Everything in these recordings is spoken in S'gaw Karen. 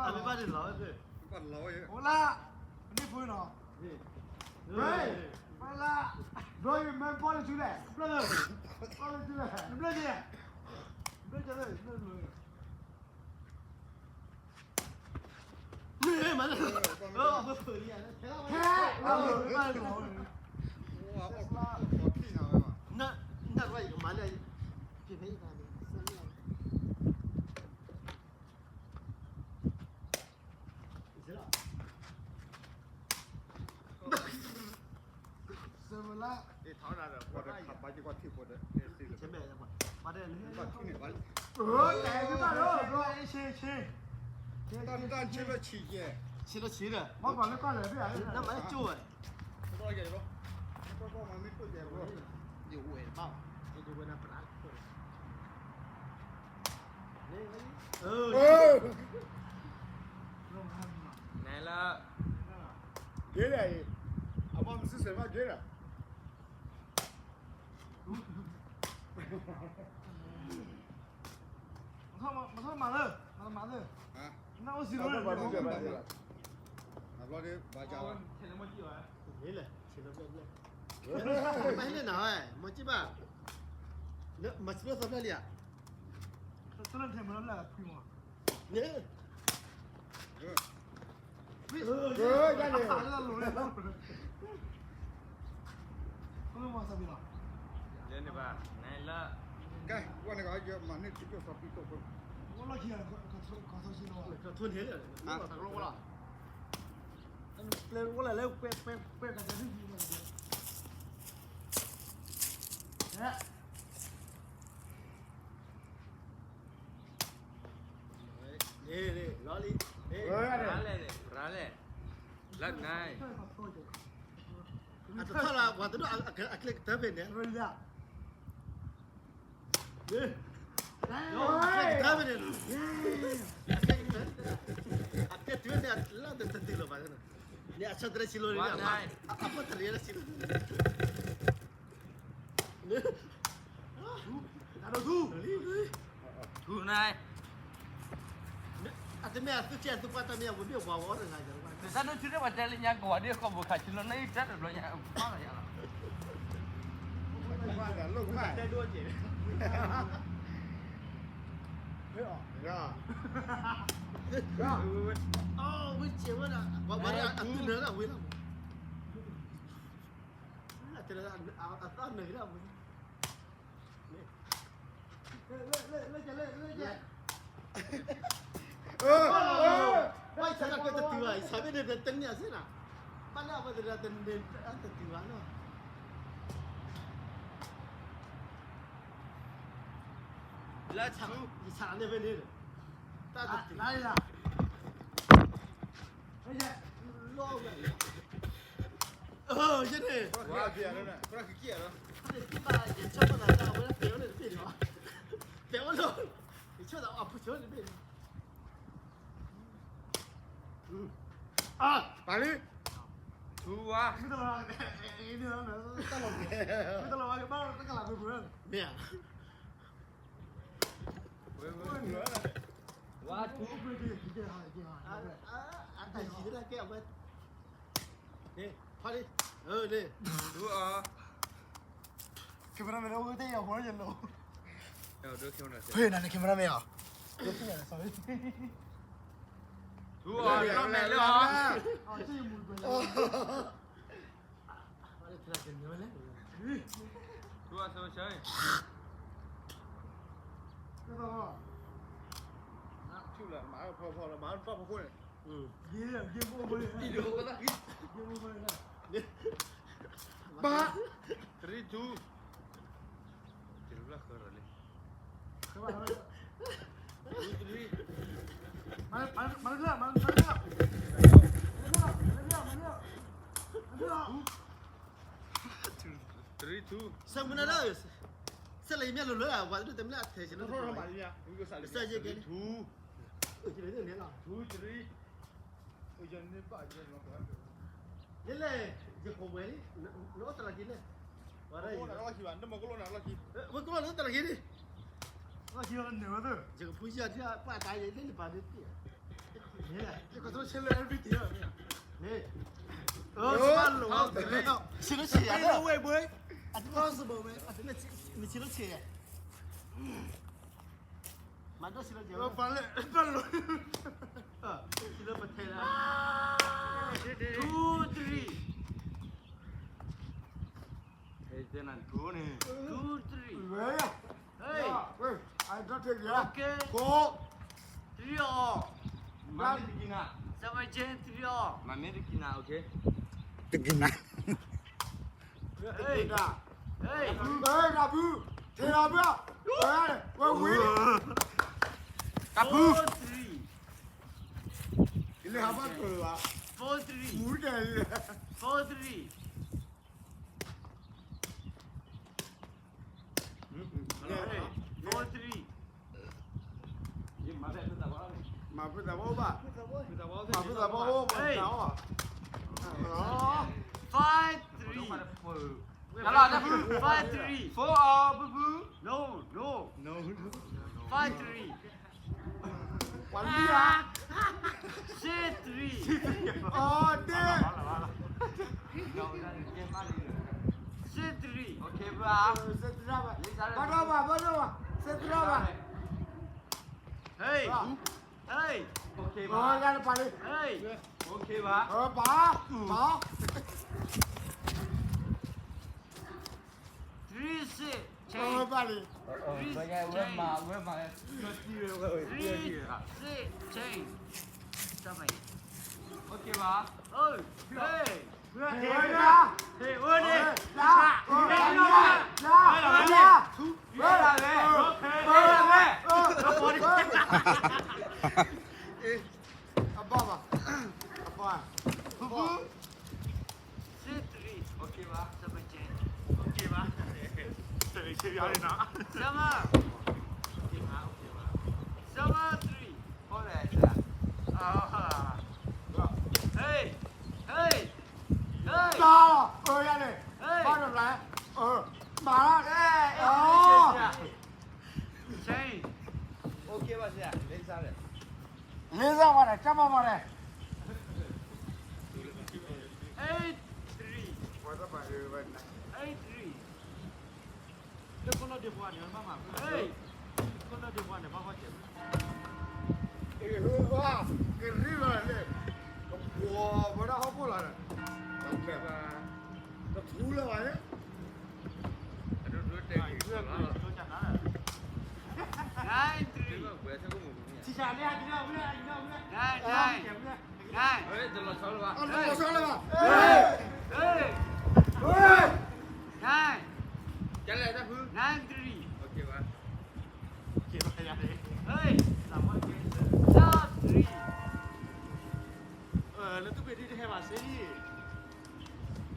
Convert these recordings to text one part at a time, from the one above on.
ဘၣ်လီၤ, ဘၣ်လီၤ, အိၣ်လၢ, မနုၤဖိနီၤ, ဘၣ်လီၤ, ဘျီယမ့ၢ်ပီၣ်လၢစုလဲၣ်, ဘျီ, ပီၣ်လၢစုလဲၣ်, ဘျီ, ဘျီ, မ့ၢ်မၤလၢ, ဟဲ, နၢ်ရၢ်ယကမၤလၢ, ဖဲအံၤန့ၣ်, စၢလၢ, တၢ်ဆံးဘၣ်လီၤ, ဆံးလီၤဆံးဒီး, မ့ၢ်ပှၤလၢကီၢ်လဲၣ်, နမၤလၢကၠိဝဲ, ယဝဲဘၣ်, နလၢ, ဂ့ၤလၢ, အဘၣ်မစုစဲးဘၣ်ဂ့ၤလၢ မၤထီၣ်မၤလၢ, မၤလၢ, နအိၣ်စံးလီၤ, ဘၣ်လီၤ, မၤဟဲလၢနၤဝဲ, မၤစံးဘၣ်, မၤစံးလီၤသးဖျၢၣ်လံဧါ, န့ၣ် လၢန့ၣ်ဘၣ်, နလၢ, ကဲ, ဝဲန့ၣ်ကမၤန့ၢ်ထံကျိသးပံၤတိၢ်ဖိ, ဝဲလီၢ်ခံ, ကထိန့ၣ်လၢ, ပျဲဝဲလၢ, ပျဲကတၢၢ်န့ၣ်, လီၤလံ, ရၤလဲၣ်, ရၤလဲၣ်, လၢနၤ, အတထီၣ်လၢပှၤတဒိၣ်အကျဲကတၢၢ်ဖဲန့ၣ်, အကျဲကတၢၢ်ဖဲန့ၣ်, အကျဲတုၤန့ၣ်လၢတတုၤလီၤဘၣ်, န့ၣ်အဆၢတရံးဆံးလီၤန့ၣ်, အဖီတရံးလၢဆံးလီၤ ထူ, နၤ, အတမ့ၢ်အသုကဲသုပှၢ်တၢ်မ့ၢ်အဝံၤမ့ၢ်ဝၤဝီတဂၤ, တၢ်ဒိၣ်ထူန့ၣ် ပှၤတဲလၢညါကဝၤဒ်ဃီပူၤခးဆူလီၤ နအံၤတဲတဘျီညါ ပှၢ်လီၤယၤလီၤ, ဝဲစဲးဝဲဒၣ်, ဝဲစဲးဝဲဒၣ်, ဝဲဒၣ်အသုနၢၤလၢဝံၤလီၤ, အသးနၢၤလၢဝံၤလီၤ, ဘၣ်ဆၣ်တၢ်ကွဲးတတုၤဘၣ်, ယဆၣ်ဖဲန့ၣ်တန့ၢ်အစ့ၢ်နၤ, ဘၣ်လၢအဝဲသ့ၣ်တၢ်တန့ၢ်တတုၤဘၣ်လီၤ, လၢဆၣ်, ယဆၣ်န့ၣ်ဖဲန့ၣ်, တၢ်တတုၤ, လီၤဝဲ, ယန့ၣ်, ယဆၢပနၤတၢ်ဝဲတဲဝဲန့ၣ်တဘ့ၣ်န့ၣ်, တဲဝဲလီၤ, ယဆၢသးအဖုဆၢန့ၣ်တဘ့ၣ်န့ၣ် ပာ်လံ, ထူဝါ, မ့ၢ်တလီၤဝဲကဘၣ်တကလးပူၤပူၤ, မ့ၢ်ဧါ, ဝါထူ, အတၢ်ဟံးတၢ်ကဲအဝဲ, ဖါလံ, န့ၣ်, cameraman အိၣ်တ့ၢ်ယၤဃီယလိၤ, ဖဲနၤန့ၣ် cameraman ဧါ, ထူအီၤ လီၤမဲာ်လၢအီၤ, ထူအီၤ ဆၢဆၢ, ဆူၣ်လၢမၤဖီဖီလၢမၤတၢ်ဖီခိၣ်န့ၣ်, ဘၣ်, three two, တရူးလၢဃၢရၢ်လံ, three, မၤလၢမၤလၢမၤလၢ, three two, ဆၢမုၢ်နၤလၢ, ဆဲးလၢယမ့ၢ်လိၤလိၤလၢ ပှၤတဒိၣ်တမ့ၢ်လၢအထဲးဆ့, ဆဲးယဲကဲ, two, two, three, ယလဲၣ်, ယကိးဝဲလံ, နအိၣ်တလးက့ၤလဲၣ်, ဝဲကိးလီၤနတလးက့ၤန့ၣ်, လီၢ်ခံန့ၣ်ဝဲသ့ၣ်, ယကဖူယၢထံပှၢ်တၢ်ယဲလၢနပာ်ဒ့တ့ၢ်, Control ဆဲးလၢ everything မ့ၢ်ဧါ. ဆံးလိဆံးယၤ, နဆံးလိဆံးယၤ, မၤဒိၣ်ဆံးလိဆံးယၤ, ဆံးလိပထဲလၢ two three, ဟဲတဲနၤ two န့ၣ် two three, ဟဲ Hey, I don't take ya. Okay. Four. Three all. မၤမ့ၢ်တကံနၤ, seven chain, three all. မၤမ့ၢ်တကံနၤ, okay. တကံနၤ. Hey. Hey. Hey, တၢ်ဘု, တၢ်ဘု, ဝဲဝဲ, တၢ်ဘု. Four three. ကလဲၤဟးဘၣ်ကၢၤဘၣ်. Four three. မူတၢ်လၢ Four three. Hey, four three. မၤဖုသးဘီအိၣ်ဘၣ်, မၤဖုသးဘီအိၣ်ဘၣ်, မၤဖုသးဘီအိၣ်ဘၣ်, မၤဖုသးဘီအိၣ်ဘၣ်. Five three. Five three. Four, uh, boo boo. No, no. No. Five three. Six three. Oh, damn. Six three. Okay, bro. Six three. Bro, bro, bro. Six three. Hey. Hey. Okay, bro. Hey. Okay, bro. Bro, bro. Three six chain. Three six chain. Three six chain. Okay, bro. Oh, hey. Hey, what is? အဘၣ်ဘၣ်, အဘၣ်, ဘုဘု. Six three. Okay ဘၣ်, seven chain. Okay ဘၣ်, ဆၢမၤ, okay ဘၣ်, okay ဘၣ်, seven three. Hey, hey, hey. ဘၣ်လီၤ, အၢ ယၤန့ၣ်, ဘၣ်တဘျီ, အၢ, မၤလီၤ, ဆၢ, ဆၢ, လေးစားတယ်. လေးစားပါတယ်, ကျန်းမာပါတယ်. Eight three. Eight three. လၢခိၣ်လၢဒ့ပှၤန့ၣ် ဘၣ်မၤ, ခိၣ်လၢဒ့ပှၤန့ၣ် ဘၣ်ဟီၣ်စဲး, ကရံၣ်လီၤန့ၣ်, ကပှီၤဝဲဒၣ်ဟီၣ်ခိၣ်လီၤန့ၣ်, တထူလၢၤဘၣ်န့ၣ်. Nine three. Nine, nine. Nine. Nine. Nine. Nine three. Hey. Nine three. လၢသူၣ်ဖှံတဟဲဘၣ်စ့ၢ်, ကျိဘၣ်, ကျိဘၣ်, ပျဲၢ်ဒိၣ်ဘၣ်လၢက့ၤ, ပျဲၢ်နရံၣ်, ပျဲၢ်နရံၣ်, ပျဲၢ်, one,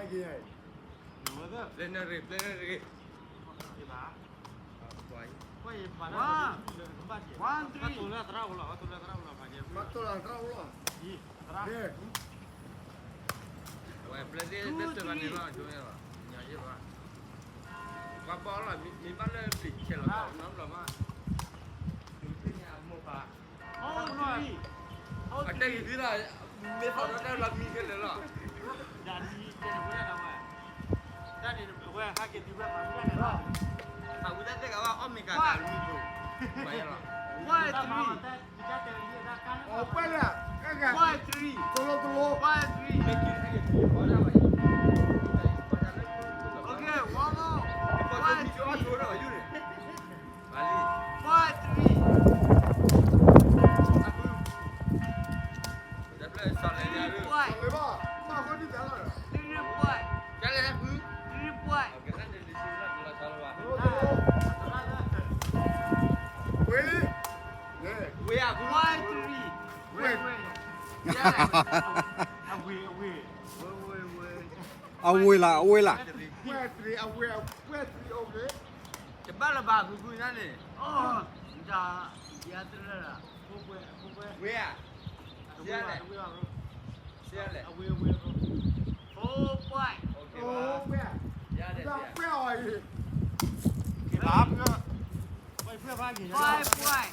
one three. ဘၣ်တိၢ်လၢသရၣ်အိၣ်လီၤ, ဘၣ်တိၢ်လၢသရၣ်အိၣ်လီၤ, ဘၣ်တိၢ်လၢသရၣ်အိၣ်လီၤ, အဝဲပျဲၢ်သ့ၣ်တၢ်တၢ်ဘၣ်န့ၣ်လီၤ, ကၠိန့ၣ်လီၤ, ညါယ့ၢ်ဘၣ်, ပှၤဘီလီၤ, မ့ၢ်ဘၣ်လၢပျံၤဆဲးလီၤ, နီတဘျီမး, အတဲက့ၤသုလီၤ, မ့ၢ်ထီၣ်ဒီးတၢ်လီၤမံခဲလၢာ်လီၤ, တၢ်န့ၣ်ဝဲဟဲက့ၤသုဝဲပှၤဝဲန့ၣ်လီၤ, အဝဲတၢ်သ့ၣ်ကဘၣ်အီၣ်မ့ၤကၤတၢ်လံ, ပှၤလီၤ, five three. Five three. Five three. Five three. Okay, one more. Five three. Five three. Three point. Three point. Three point. Five three. အဝ့ၢ်လီၤ, အဝ့ၢ်လီၤ. တဘၣ်လၢၤဘၣ် ဖုဖုန့ၣ်, ဝ့ၢ်ဧါ, ဆဲးလဲၣ်, ဆဲးလဲၣ်, four point. Five point.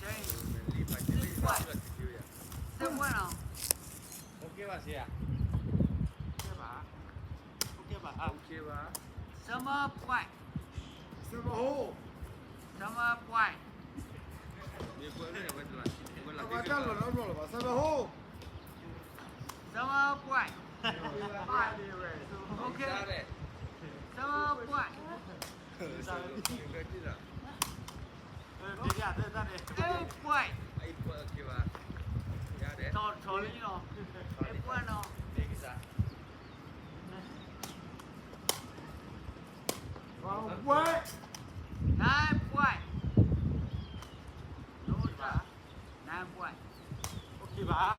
Change. Six point. Six point နော်။ OK ပါဆရာ။ OK ပါ။ OK ပါ။ OK ပါ။ Seven point. Seven hole. Seven point. မ့ၢ်ကွဲးဝဲတလီၤ ဝဲလီၤ တၢ်လီၤနီတဘျီလၢၤဘၣ် seven hole. Seven point. OK. Seven point. Eight point. ထီၣ်ထီၣ်လံနီၤ eight point နီၤ nine point. Nine point. OK ပါ